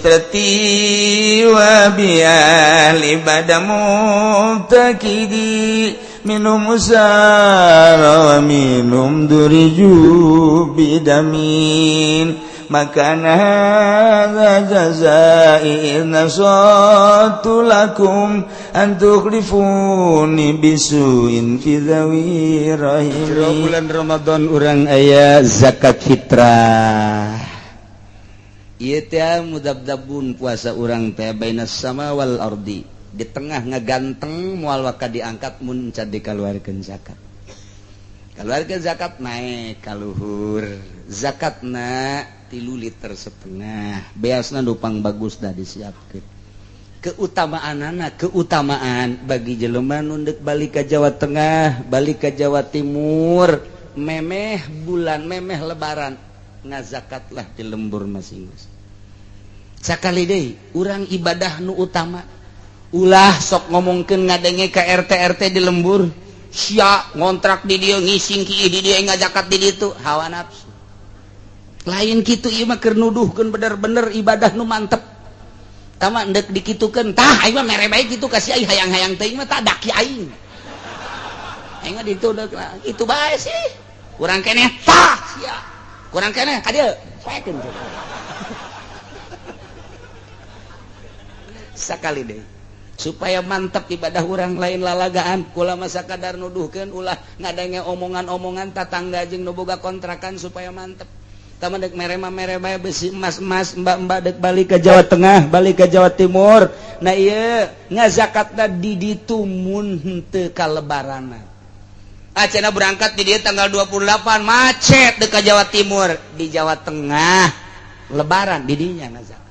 itrati wa bi ahli bada mubtakidi minum usara wa minum duriju bidamin maka hadza jazai nasatu lakum an tukhlifuni bisuin fi dhawi rahimi. Bulan Ramadan urang aya zakat fitrah. Ieu teh mudabdabun puasa urang teh bainas sama wal ardi, di tengah ngaganteng, moal waka diangkat mun can dikaluarkeun zakat. Kaluarkeun zakat naik ka luhur. Zakatna 3,5 liter. Beasna nu pang bagus dah disiapkeun. Keutamaan anak, keutamaan bagi jelema nu dek balik ke Jawa Tengah, balik ke Jawa Timur, memeh bulan, memeh Lebaran, ngazakatlah di lembur masing-masing. Sakali deui, urang ibadah nu utama, ulah sok ngomongkeun ngadenge ke RT RT di lembur, sia ngontrak di dieu, ngising ki di dieu, ngazakat di ditu, hawa nafsu. Lain kitu, ieu mah keur nuduhkeun bener-bener ibadah nu mantep. Tama ndek dikitukeun tah, aing mah mere bae kitu ka si aing, hayang-hayang teuing mah tah daki aing. Aing mah ditu deuk kitu bae sih. Kurang keneh tah sia. Kurang keneh ka dieu, poekeun. Sakali deui, supaya mantap ibadah urang, lain lalagaan. Kula masa kadar nuduhkeun, ulah ngadenge omongan-omongan tatangga jeung nu boga kontrakan, supaya mantep. Tama dek mere mah mere bae, besi emas-emas, mbak-mbak dek balik ke Jawa Tengah, balik ke Jawa Timur. Nah, ieu ngazakatna di ditu mun henteu kalebaranna. Acana berangkat di dieu tanggal 28, macet dek ka Jawa Timur, di Jawa Tengah Lebaran, di dinya ngazakat.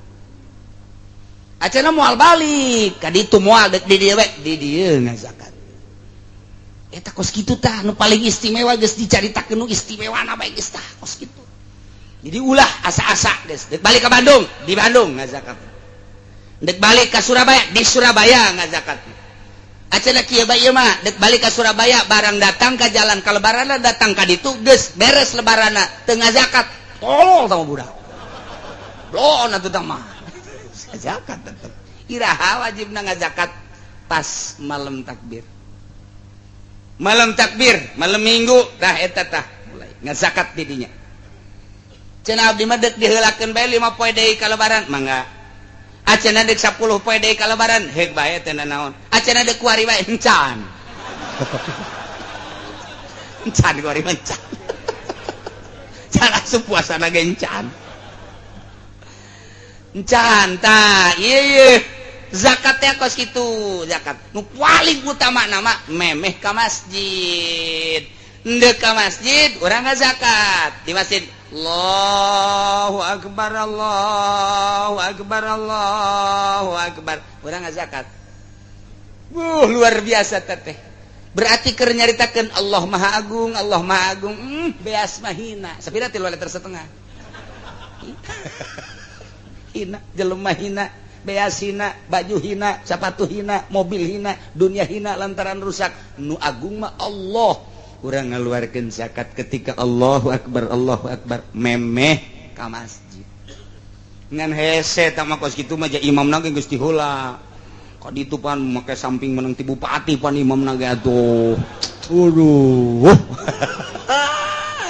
Acana moal balik ka ditu, moal, dek di dieu we, di dieu ngazakat. Eta kos kitu tah nu paling istimewa. Geus dicaritakeun nu istimewana bae geus tah kos kitu. Jadi ulah asa-asa geus dek balik ke Bandung, di Bandung ngazakat. Dek balik ke Surabaya, di Surabaya ngazakat. Acana kieu bae ieu mah, dek balik ke Surabaya, barang datang ke jalan ka Lebaranna, datang ka ditu geus beres Lebaranna, teu ngazakat, tolol sama budak. Blon atuh tah mah. Zakat tetep. Iraha wajibna ngazakat? Pas malam takbir. Malam takbir, malam Minggu tah, eta tah mulai ngazakat di dinya. Cenah abdi mah dek diheulakeun bae 5 poe deui ka Lebaran, mangga. Acana dek 10 poe deui ka Lebaran, heuk bae, teu naon. Acana dek kuari bae, encan. Encan kuari mah encan. Can asup puasana ge encan. Encan tah, ieu ieu zakat teh kos kitu, zakat. Nu paling utama nama memeh ka masjid. Ndek ka masjid, urang ngazakat di masjid. Allahu akbar, Allahu akbar, Allahu akbar. Urang ngazakat. Luar biasa teteh. Berarti keur nyaritakeun Allah Maha Agung, Allah Maha Agung. Beas mah hina. Sapira 3,5 liter. Hina, jelema hina, beas hina, baju hina, sepatu hina, mobil hina, dunia hina lantaran rusak. Nu agung mah Allah. Urang ngaluarkeun zakat ketika Allahu akbar, Allahu akbar, memeh ka masjid. Ngan hese tah mah kos kitu mah, ja imamna ge geus diheula. Ka ditu pan make samping menang ti bupati pan imamna ge atuh. Aduh.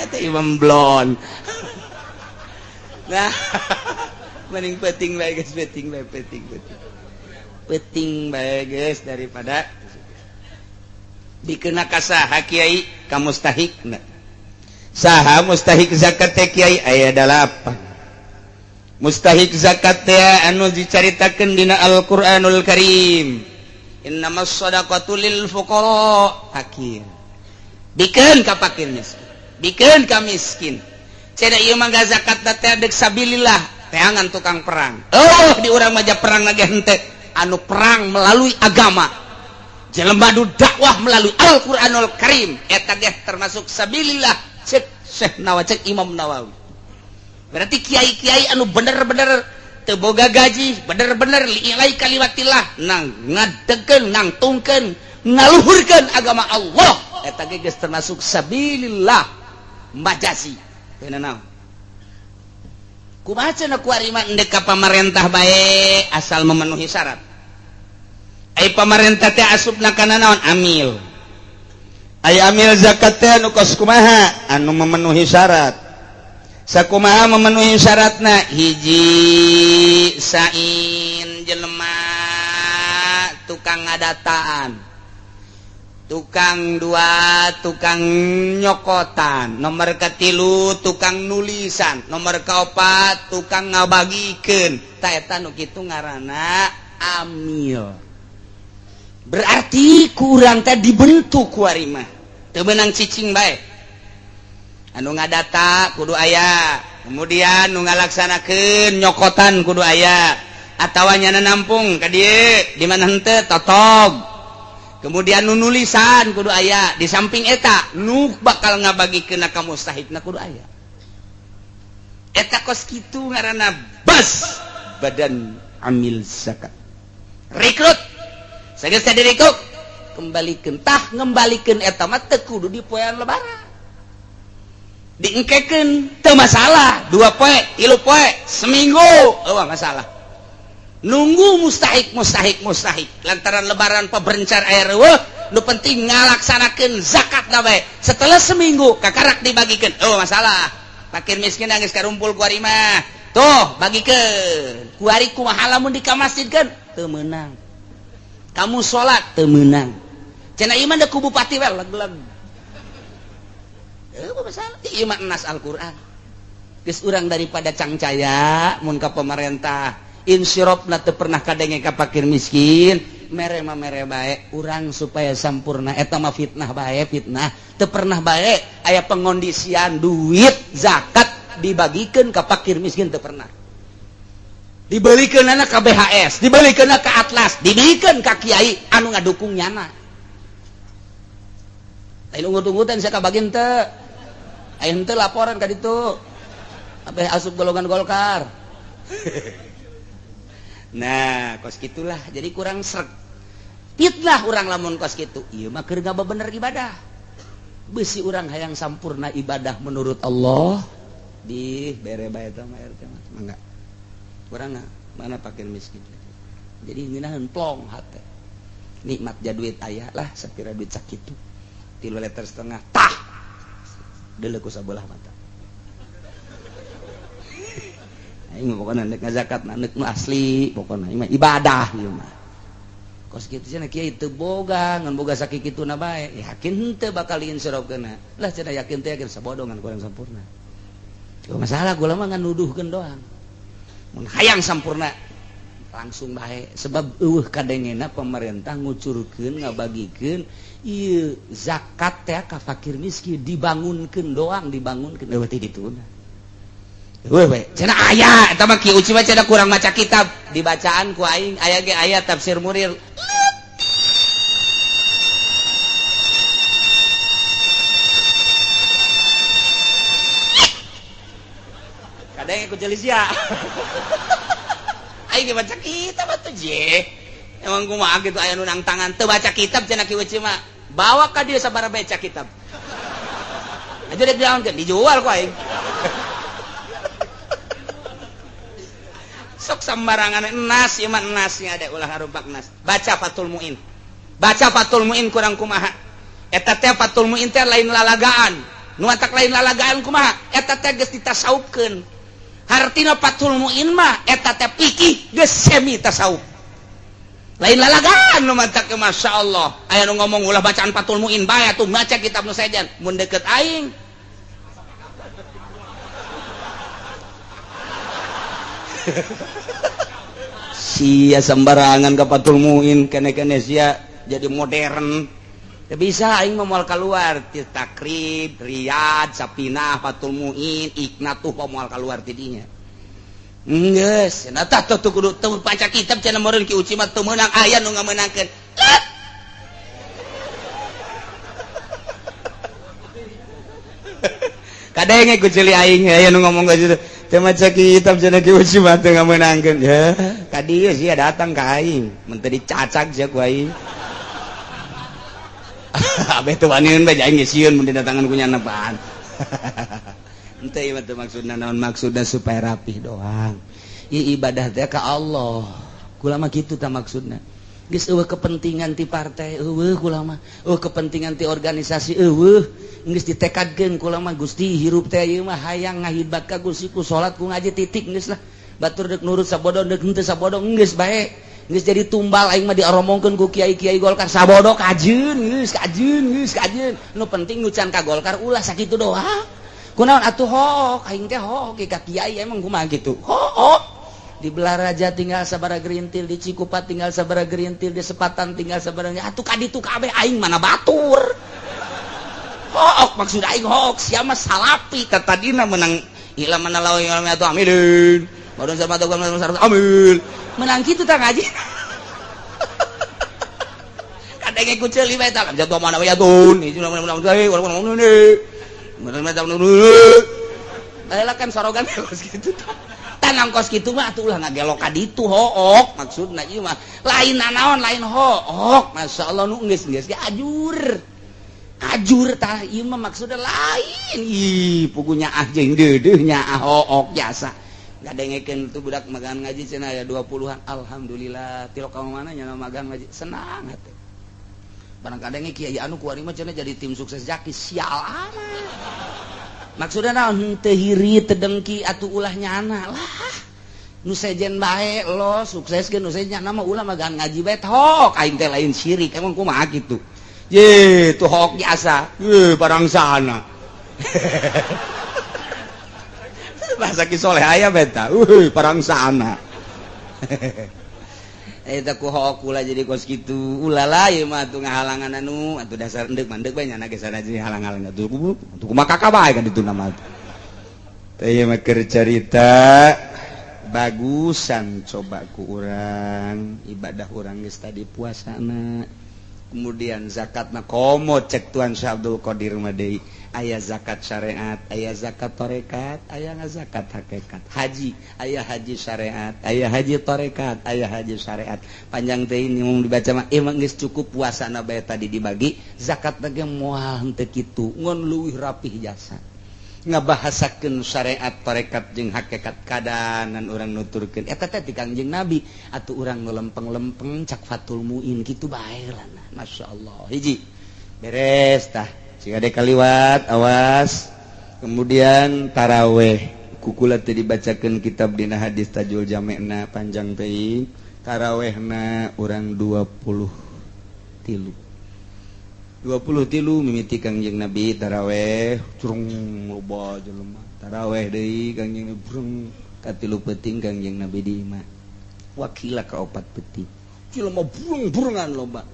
Eta imam blon. Nah, mending penting bae geus, penting bae, penting penting. Penting bae geus daripada dikena ka saha, Kiai? Ka mustahikna. Saha mustahik zakat teh, Kiai? Aya dalapan mustahik zakat teh anu dicaritakeun dina Al-Qur'anul Karim. Innamas shadaqatu lil fuqara, fakir. Bikeun ka fakir miskin, bikeun ka miskin. Cenah ieu mah zakat teh dek sabilillah, teangan tukang perang. Oh, di urang mah perang lagi henteu, anu perang melalui agama, jelema nu dakwah melalui Al-Qur'anul Karim, eta ge termasuk sabilillah, cek Syekh Nawawi, cek Imam Nawawi. Berarti kiai-kiai anu bener-bener teu boga gaji, bener-bener li'ilai kalimatillah, nang ngadegeun, nangtungkeun, ngaluhurkeun agama Allah, eta ge geus termasuk sabilillah majazi. Teu naon. Kumaha cenah kuari mah endek ka pamarentah bae asal memenuhi syarat. Ai pamarentah teh asupna kana naon? Amil. Ai amil zakat teh anu kos kumaha? Anu memenuhi syarat. Sakumaha memenuhi syaratna? Hiji sain jelema tukang ngadataan, tukang dua tukang nyokotan, nomor katilu tukang nulisan, nomor kaopat tukang ngabagikeun. Ta eta nu kitu ngaranna amil. Berarti kurang teh dibentuk kuari mah teu meunang cicing bae. Anu ngadata kudu aya, kemudian nu ngalaksanakeun nyokotan kudu aya, atawa nyana nampung ka dieu di mana henteu totog. Kemudian nu nulisan kudu aya, di samping eta nu bakal ngabagikeun ka mustahikna kudu aya. Eta kos kitu ngaranna bas badan amil zakat. Rekrut sageus teh direkrut, kembalikeun tah ngembalikeun eta mah teu kudu di poean lebaran. Diengkekeun teu masalah, 2 poe, 3 poe, seminggu eueuh masalah. Nunggu mustahik mustahik mustahik lantaran lebaran peberencar aya reueuh, nu penting ngalaksanakeun zakat na bae. Setelah seminggu kakarak dibagikeun, eueuh masalah. Fakir miskin geus karumpul kuari mah. Tuh bagikeun. Kuari kumaha lamun dikamasjidkeun? Teu meunang. Kamu salat teu meunang. Cenah ieu mah da ku bupati we leg-leg. Masalah ieu mah nas Al-Qur'an. Geus urang daripada cangcaya mun ka pemerintah insirofna teu pernah kadenge ka fakir miskin, mere mah mere bae urang supaya sampurna eta mah fitnah bae, fitnah teu pernah bae aya pengondisian duit zakat dibagikeun ka fakir miskin teu pernah. Dibelikeunana ka BHS, dibelikeunna ka Atlas, dibelikeun ka kiai anu ngadukung nyana. Lain ungut-ungutan sia kabagin teu. Aya henteu laporan ka ditu. Abeh asup golongan Golkar. Nah, kos kitulah jadi kurang sreg. Fitnah urang lamun kos kitu. Ieu mah keur ngabener ibadah. Beusi urang hayang sampurna ibadah menurut Allah di bere bae eta mah RT mah mangga. Urang mana fakir miskin. Jadi ngeunaheun plong hate. Nikmat ja duit aya lah sapira duit sakitu. 3,5 liter tah. Deuleu ku sabelah mata. Aing mah pokona nek ngazakat nek nu asli pokona ieu mah ibadah ieu mah. Kos kitu cenah kiai teu boga ngan boga sakikituna bae. Yakin henteu bakal diinsyarofkeunna. Lah cenah yakin teh yakin sabodongan kurang sampurna. Cuma masalah gula mah ngan nuduhkeun doang. Mun hayang sampurna langsung bae sebab eueuh kadengena pemerintah ngucurkeun ngabagikeun ieu zakat teh ka fakir miskin dibangunkeun doang dibangunkeun eueuh teh dituna. Eueuh we cenah aya eta mah Ki Uci mah cenah kurang maca kitab dibacaan ku aing aya ge aya tafsir Munir. Kadang ku jelisia. Aing baca kitab atuh je. Emang kumaha kitu aya nu nang tangan teu baca kitab cenah Ki Uci mah. Bawa ka dieu sabaraha baca kitab. Aja dek diaonkeun dijual ku aing. Sok sembarangan enas ieu mah enasnya ada ulah harupak nas. Baca Fathul Muin. Baca Fathul Muin kurang kumaha. Eta teh Fathul Muin teh lain lalagaan. Nu atak lain lalagaan kumaha? Eta teh geus ditasawufkeun. Hartina Fathul Muin mah eta teh fikih geus semi tasawuf. Lain lalagaan nu matak masyaallah. Aya nu ngomong ulah bacaan Fathul Muin bae atuh maca kitab nu sejen. Mun deket aing. Sia sembarangan ka Fathul Muin kene-kene sia jadi modern. Teu bisa aing mah moal kaluar ti Takrib, Riyad, Sapinah, Fathul Muin, Iknatuh moal kaluar ti dinya. Geus, cenah tah tuh kudu teu baca kitab cenah meureun Ki Uci mah teu meunang aya nu ngamenangkeun. Kadenge ku ceuli aing aya nu ngomong ka situ. Teu maca kitab cenah Ki Uci mah teu ngamenangkeun. Ya, ka dieu sia datang ka aing, mun teu dicacag sia ku aing. Abeh teu waniun bae aing geus sieun mun didatangan ku nyana apaan. Henteu ieu mah teu maksudna naon, maksudna supaya rapih doang. Ieu ibadah teh ka Allah. Kula mah kitu tah maksudna. Geus eueuh kepentingan ti partai, eueuh kula mah. Eueuh kepentingan ti organisasi, eueuh. Geus ditekadkeun kula mah Gusti hirup teh ieu mah hayang ngahidmat ka Gusti ku salat ku ngaji titik geus lah. Batur deuk nurut sabodo deuk henteu sabodo geus bae. Geus jadi tumbal aing mah dioromongkeun ku kiai-kiai Golkar sabodo kajeun geus kajeun geus kajeun. Nu penting nu can ka Golkar ulah sakitu doang. Kunaon atuh hook aing teh hook ka kiai emang kumaha kitu. Hook. Di Belaraja tinggal sabara gerintil, di Cikupa tinggal sabara gerintil, di Sepatan tinggal sabara atuh ka ditu kabeh aing mana batur. Hook maksud aing hook sia mah salapi ka tadina menang ila mana lawan atuh amilin. Baru sama tuh amil. Menang kitu tah ngaji. Kadang ku ceuli bae tah jatuh mana we atun. Baheula kan sorogan kos kitu tah. Tanam kos kitu mah atuh ulah ngagelok ka ditu hook maksudna ieu mah lain nanaon lain hook. Masyaallah nu geus geus ge ajur. Ajur tah ieu mah maksudna lain. Ih pugunya ah jeung deudeuh nya ah hook jasa. Ngadengekeun tuh budak magang ngaji cenah aya 20-an. Alhamdulillah tilok ka mana nya magang ngaji senang hate. Barang kadenge kiai anu kuari mah cenah jadi tim sukses Jaki sial amat. Maksudna naon henteu hiri teu dengki atuh ulah nyana lah. Nu sejen bae lo sukses ge nu sejen nyana mah ulah magang ngaji bae hook aing teh lain syirik emang kumaha kitu. Ye tuh hook biasa. Ye barang sana. Bahasa ki soleh aya beta. Euy parang sana. Eta ku hook kula jadi kos kitu. Ulah lah ieu mah atuh ngahalangan anu atuh dasar endek mandek bae nyana ge sana jadi halang-halang atuh atuh kumaha kakak bae kan ditu nama. Teh ieu mah keur carita bagusan coba ku urang ibadah urang geus tadi puasana. Kemudian zakatna komo cek Tuan Syekh Abdul Qadir mah deui. Aya zakat syariat, aya zakat tarekat, aya zakat hakikat. Haji, aya haji syariat, aya haji tarekat, aya haji syariat. Panjang teh ini mun dibaca mah emang geus cukup puasana bae tadi dibagi, zakat ge moal henteu kitu, ngon leuwih rapih jasa. Ngabahasakeun syariat, tarekat jeung hakikat kadanan urang nuturkeun. Eta teh ti Kangjeng Nabi, atuh urang nu lempeng-lempeng cak Fathul Muin kitu bae lah. Masyaallah. Hiji. Beres tah. Jika ada kaliwat awas. Kemudian taraweh kukula teu dibacakeun kitab dina hadis Tajul Jamena panjang teuing. Tarawehna urang 20 tilu. 20 tilu mimiti Kangjeng Nabi taraweh curung loba jelema. Taraweh deui Kangjeng Nabi brung katilu peuting Kangjeng Nabi di imah. Wakila ka opat peuting. Jelema burung-burungan loba.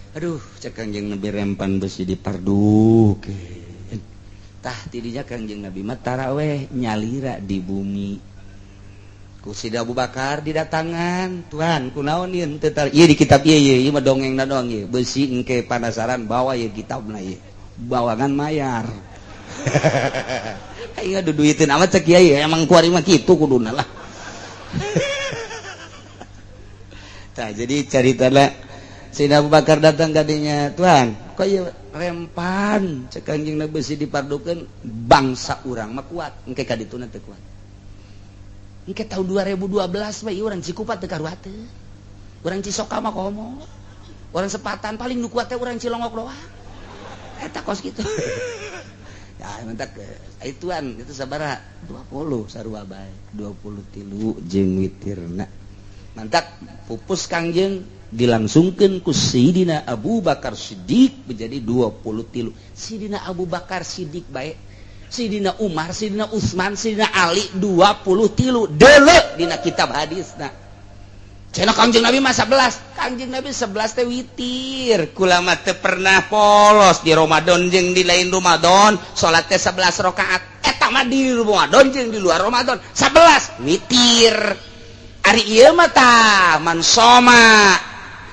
Aduh, cek Kangjeng Nabi rempan besi dipardukeun. Tah tidinya Kangjeng Nabi mah taraweh nyalira di bumi. Ku Sida Abu Bakar didatangan, "Tuhan, kunaon ieu teu tar ieu di kitab ieu ieu ieu mah dongengna doang ieu. Besi engke panasaran bawa ieu kitabna ieu. Bawangan mayar." Aing duduiteun amat cek kiai, emang kuari mah kitu kuduna lah. Tah jadi caritana Sayyidina Abu Bakar datang kadinya, "Tuhan, kok ieu rempan cek Kangjeng Nabi besi dipardukeun bangsa urang mah kuat, engke ka dituna teu kuat." Engke tahun 2012 mah ieu urang Cikupa teu karuateun. Urang Cisoka mah komo. Urang Sepatan paling nu kuat teh urang Cilongok doang. Eta kos kitu. Ya mentak ituan itu sabaraha 20 sarua bae, 23 jeung witirna. Mantak pupus Kangjeng dilangsungkeun ku Sidina Abu Bakar Siddiq menjadi 23. Sidina Abu Bakar Siddiq bae, Sidina Umar, Sidina Utsman, Sidina Ali 23 deuleu dina kitab hadisna. Cenah Kangjeng Nabi mah 11. Kangjeng Nabi 11 teh witir. Kula mah teu pernah polos di Ramadan jeung di lain Ramadan, salat teh 11 rakaat. Eta mah di Ramadan jeung di luar Ramadan 11 witir. Ari ieu mah tah man soma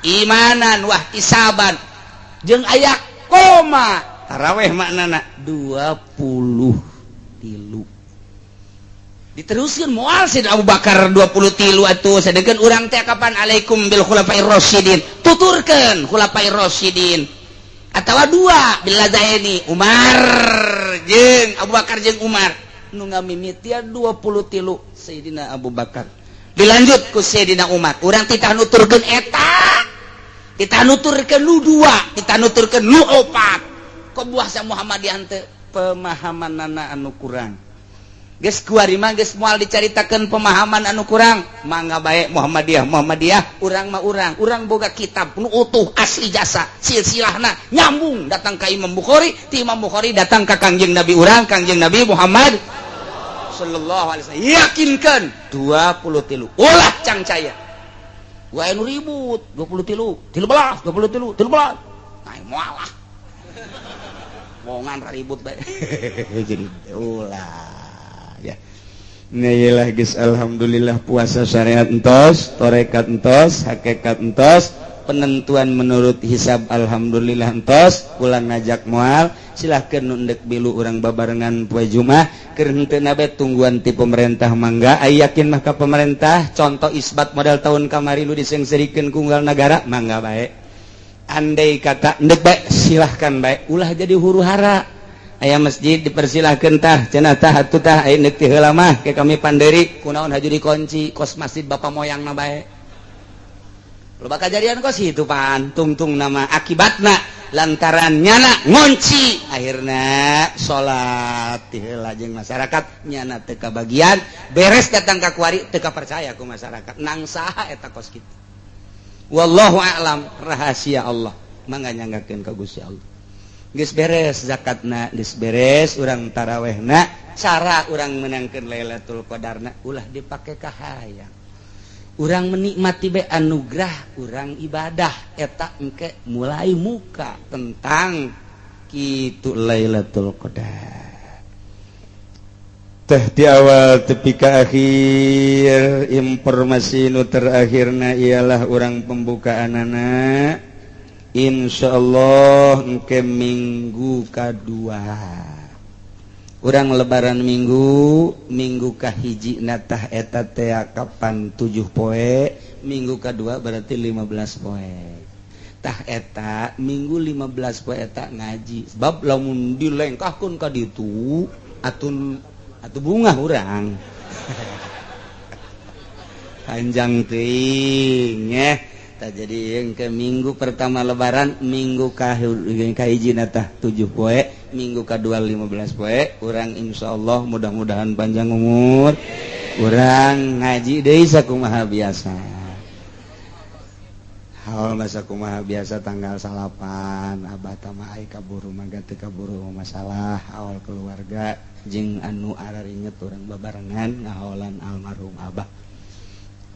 imanan wahtisaban jeung aya koma taraweh maknana 23 diteruskeun moal Sayyidina Abu Bakar 23 atuh sedengkeun urang teh kapan alaikum bil khulafair rasyidin tuturkeun khulafair rasyidin atawa dua billazaini Umar jeung Abu Bakar jeung Umar. Nu ngamimitian 23 Sayyidina Abu Bakar. Dilanjut ku Sayyidina Umar. Urang titah nuturkeun eta. Titah nuturkeun nu dua, titah nuturkeun nu opat. Kok buah sa Muhammadiyah teu pemahamanana anu kurang. Geus kuari mah geus moal dicaritakeun pemahaman anu kurang. Mangga bae Muhammadiyah Muhammadiyah, urang mah urang. Urang boga kitab nu utuh asli jasa silsilahna nyambung datang ka Imam Bukhari, ti Imam Bukhari datang ka Kangjeng Nabi urang, Kangjeng Nabi Muhammad sallallahu alaihi wasallam. Yakinkan 23 ulah cangcaya. Wae nu ribut 23, 13, 23, 13. Nah, moal lah. Wongan ribut bae. Jadi ulah ya. Nah, geus alhamdulillah puasa syariat entos, torekat entos, hakikat entos, penentuan menurut hisab alhamdulillah entos, pulang ngajak moal, silahkan nundek bilu urang babarengan poe Jumat, keur henteu bae tungguan ti pemerintah mangga, ai yakin mah ka pemerintah, contoh isbat model tahun kamari nu disengserikeun ku unggal nagara, mangga bae. Andai kata ndek bae silahkan bae, ulah jadi huru hara. Aya masjid dipersilahkan tah cenah tah atuh tah aya neuk ti heula mah ke kami panderi kunaon haju dikunci kos masjid bapak moyangna bae. Loba kajadian kos itu pan tungtung nama akibatna lantaran nyana ngunci akhirna salat ti heula jeung masyarakat nyana teu kabagian beres datang ka kuari teu kapercaya ku masyarakat nang saha eta kos kitu. Wallahu a'lam, rahasia Allah mangga nyanggakeun ka Gusti Allah. Geus beres zakatna, geus beres urang tarawehna, cara urang menangkeun Lailatul Qadarna ulah dipake kahayang. Urang menikmati be anugerah urang ibadah eta engke mulai muka tentang kitu Lailatul Qadar. Teh di awal tepi ka akhir informasi nu terakhirna ialah urang pembukaanana. Insyaallah engke minggu kadua urang lebaran minggu minggu kahiji natah eta teh kapan 7 poe, minggu kadua berarti 15 poe. Tah eta minggu 15 poe eta ngaji sebab lamun dilengkahkeun ka ditu atun atuh bungah urang. Panjang teuing eh. Tak jadi yang ke minggu pertama lebaran minggu kahiji natah 7 poe, minggu kedua 15 poe, urang insyaallah mudah-mudahan panjang umur, urang ngaji deui sakumaha biasa. Haul mah sakumaha biasa tanggal 9 abah tama ai kaburu mangga teu kaburu masalah awal keluarga jeung anu araringet urang babarengan ngahaolan almarhum abah.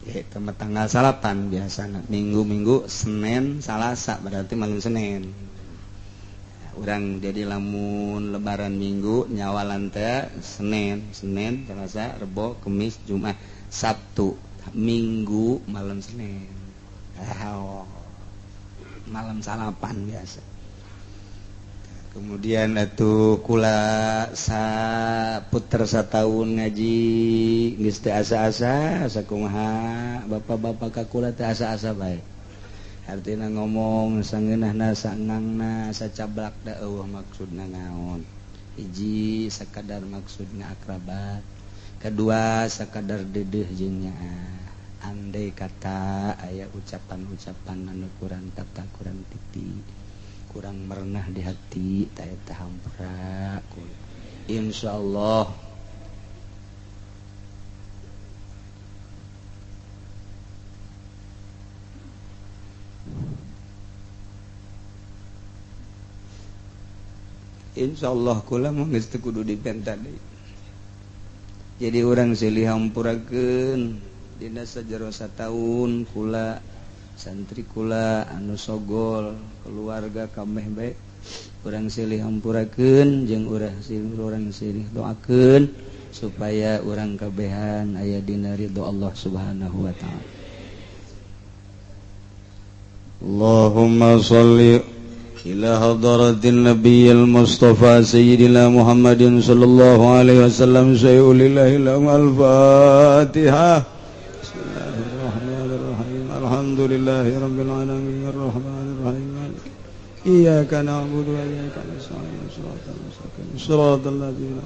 Ya, tanggal 9 biasa minggu-minggu Senin Salasa berarti malam Senin. Urang jadi lamun lebaran minggu nyawalan teh Senin, Senin, Selasa, Rebo, Kemis, Jumat, Sabtu, Minggu malam Senin. Oh, malam salapan biasa. Kemudian atuh kula saputer satahun ngaji geus teu asa-asa sakumaha bapak-bapak ka kula teu asa-asa bae. Artina ngomong sangeunahna sangangna sacablak da eueuh maksudna naon. Hiji sakadar maksudna akrabat, kedua sakadar dedeuh jeung nyaah. Andai kata aya ucapan-ucapan anu kurang tata kurang titi, kurang merenah di hati, ta eta hampura. Insyaallah insyaallah kula mah geus teu kudu dipenta deui. Jadi urang silih hampurakeun dina sajero sataun kula santri kula anu sogol keluarga kameh bae urang silih hampurakeun jeung urang silih doakeun supaya urang kabehan aya dina ridho Allah Subhanahu wa taala. Allahumma shalli ila hadratin nabiyil mustafa sayyidina Muhammadin sallallahu alaihi wasallam sayyidil al-Fatihah. Bismillahirrahmanirrahim. Alhamdulillahi rabbil alamin arrahmanir rahim. Iyyaka na'budu wa iyyaka nasta'in. Shiratal mustaqim. Shiratal ladzina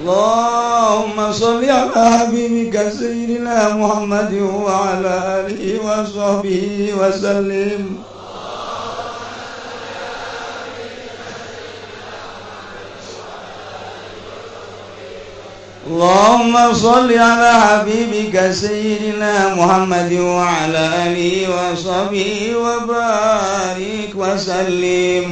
اللهم صل على حبيبك سيدنا محمد وعلى آله وصحبه وسلم. اللهم صل على حبيبك سيدنا محمد وعلى آله وصحبه وبارك وسلم.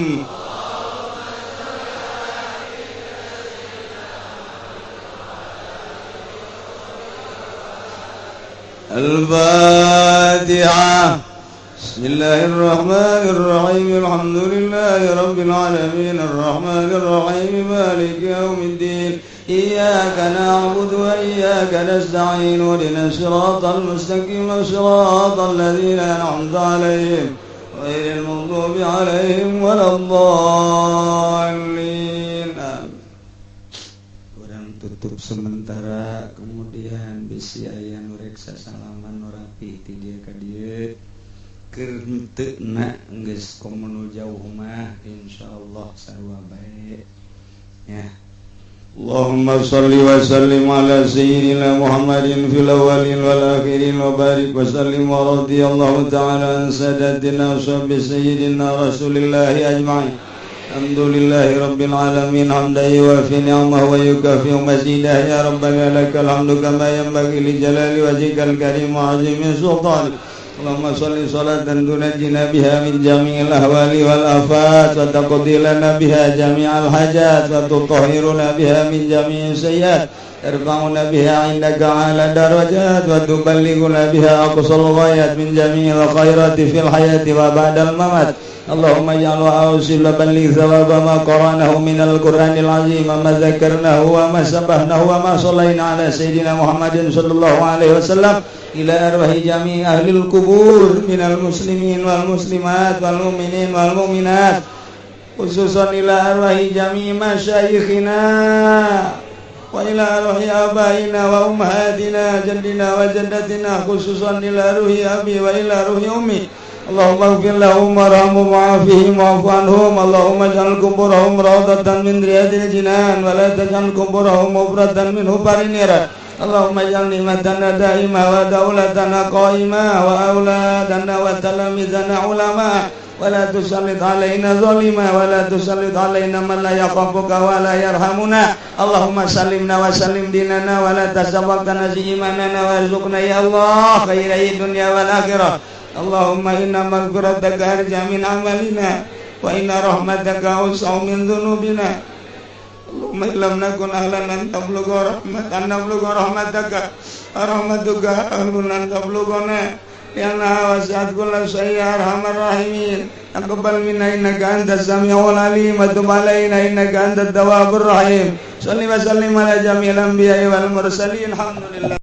الفاتحة. بسم الله الرحمن الرحيم. الحمد لله رب العالمين الرحمن الرحيم مالك يوم الدين. إياك نعبد وإياك نستعين اهدنا الصراط المستقيم صراط الذين أنعمت عليهم غير المغضوب عليهم ولا الضالين. Orang tutup sementara, kemudian bisi aya nu rek sasalaman nu rapi ti dieu ka dieu keur henteu na geus komo nu jauh mah insyaallah sarua bae ya. Allahumma salli wa sallim ala sayyidina Muhammadin fil awwalin wal akhirin wa barik wa sallim wa radiyallahu ta'ala an sadatina sahabi sayyidina Rasulillahi ajma'in. Alhamdulillahi rabbil alamin hamdan yuwafi ni'amahu wa yukafi mazidah. Ya rabbana lakal hamdu kama yanbaghi li jalali wajhikal karim wa 'azimi sultanik. Allahumma sholli sholatan tunajjina biha min jami'il ahwali wal afat wa taqdi lana biha jami'al hajat wa tutahhiruna biha min jami'is sayyi'at tarfa'una biha 'indaka 'ala darajat wa tuballighuna biha aqsal ghayat min jami'il khairati fil hayati wa ba'dal mamat. Allahumma ij'al wa awsil balligh thawaba ma qara'nahu minal qur'anil azim ma dzakarnahu wa ma sabbahnahu wa ma shallaina ala sayyidina Muhammadin sallallahu alaihi wasallam ila arwahi jami' ahlil kubur minal muslimin wal muslimat wal mu'minin wal mu'minat khususan ila arwahi jami' masyayikhina wa ila arwahi abaina wa ummahatina jaddina wa jaddatina khususan ila ruhi abi wa ila ruhi ummi. Allahumma ighfir lahum warhamhum wa'afihim wa'fu anhum. Allahumma ij'al kuburahum rawdatan min riyadil jinan wa la taj'al kuburahum mufratan min hufarin niran. Allahumma ij'al ni'matana da'imah wa daulatana qa'imah wa auladana wa talamizana ulama wa la tusallit alaina zalima wa la tusallit alaina man la yakhafuka wa la yarhamuna. Allahumma sallimna wa sallim dinana wa la tasawwaqna imanana warzuqna ya Allah khairai dunya wal akhirah. Allahumma inna maghfirataka arja min amalina wa inna rahmataka awsa'u min dhunubina. Allahumma illam nakun ahlan an tablugha rahmatan nablugha rahmataka rahmatuka ahlun an tablughana lianna wasi'at kulla syai'in ya arhamar rahimin. Taqabbal minna innaka antas samiul alim wa tub alaina innaka antat tawwabur rahim. Shalli wa sallim ala jami'il anbiya'i wal mursalin. Alhamdulillah.